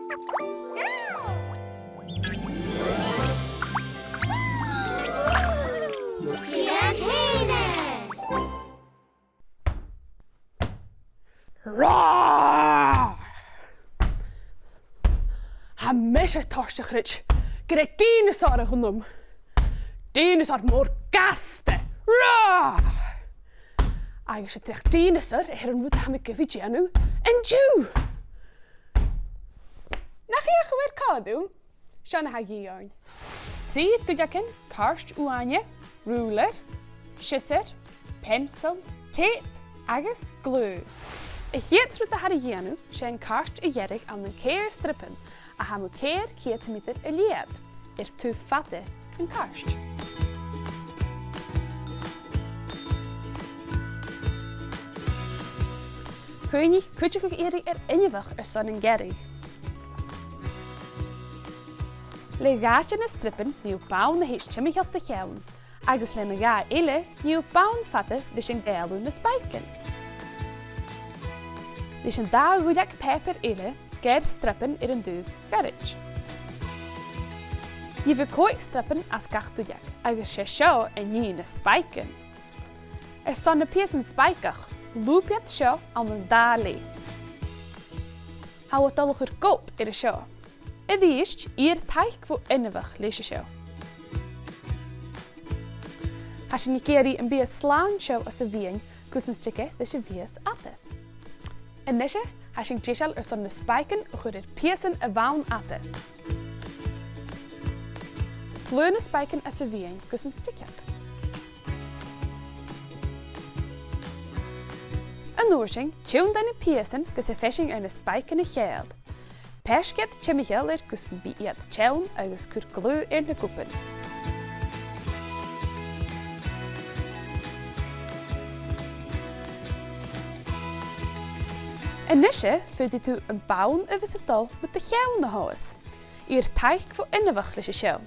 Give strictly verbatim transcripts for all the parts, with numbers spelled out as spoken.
Dèan fhèin e! Roar! Tha mise toilichte gur e dìneasar a th' annam. Dìneasar mòr gasta. Roar! Agus 's e dreuchd dìneasair a th' air an rud a tha mi gu bhith a' dèanamh an-diugh. Nach fheuch thu air còmhla rium? Seo na tha a dhìth oirnn. Trì duilleagan cairt uaine, rùilear, siosar, peansail, teip agus glaodh. A' chiad rud a tha ri dhèanamh, 's e an cairt a ghearradh ann an ceithir stiallan, a tha mu cheithir ceudameatair a leud, air taobh fada den chairt. Cuimhnich cuideachadh iarraidh air inbheach airson an gearraidh. Le dhà de na stiallan nì thu bonn a thèid timcheall do cheann, agus le na dhà eile nì thu bonn fada leis an gabhail thu na spaicean. Leis an dà dhuilleag pàipeir eile, gearr stiallan air an taobh ghoirid. Gheibh thu còig stiallan às gach duilleag, agus 's e seo a nì na spaicean. Airson na pìosan spaiceach, lùb iad seo ann an dà leth. Tha thu a' dol a chur gob air seo. A-rithist, iarr taic bho inbheach leis an seo. Tha sinn ag iarraidh am biast slàn seo os a' mheadhan gus an stig e leis a' bhiast fhada. A-nise, tha sinn deiseil airson na spaicean a chur air pìosan a' bhonn fhada. Fliuch na spaicean os a' mheadhan gus an stig iad. An uair sin, tionndaidh na pìosan gus am faic sinn air na spaicean a cheangal. Paisg iad timcheall air gus am bi iad teann agus cuir glaodh air na goban. A-nise, faodaidh tu am bonn a bhios a' dol mu do cheann a thomhas. Iarr taic bho inbheach leis an seo.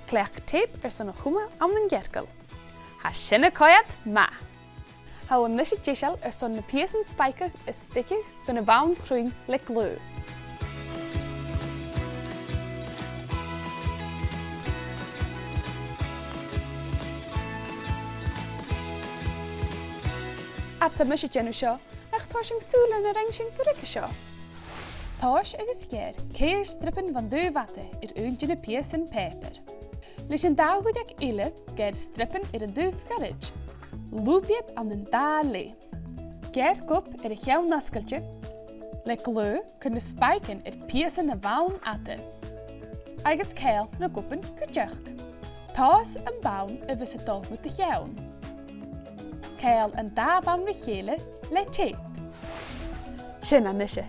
Cleachd teip airson a chumail ann an cearcall. Tha sin a' coimhead math. Tha thu a-nise deiseil airson na pìosan spaiceach a steigeadh gun a' bhonn chruinn le glaodh. Fhad 's a tha mise a' dèanamh seo, ach tha sinn sùil air na rinn sinn gu ruige seo. Tomhais agus gearr ceithir stiallan bhon taobh fhada air aon de na pìosan pàipeir. Leis an dà dhuilleag eile, gearr stiallan air an taobh ghoirid. Lùb iad ann an dà leth. Gearr gob air a' cheann fhosgailte. Le glaodh, cuir na spaicean air pìosan a' bhonn fhada. Agus ceangail na goban cuideachd. Tomhas am bonn a bhios a' dol mu do cheann. Ceangail an dà bhonn ri chèile le teip. Sin a-nise.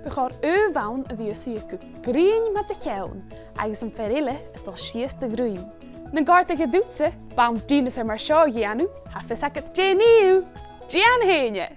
Bu chòir aon bhonn a bhith a' suidhe gu grinn mu do cheann agus am fear eile a' dol sìos do dhruim. Nan còrdadh e riutsa bonn dìneasair mar seo a dhèanamh, tha fios agad dè nì thu. Dèan fhèin e!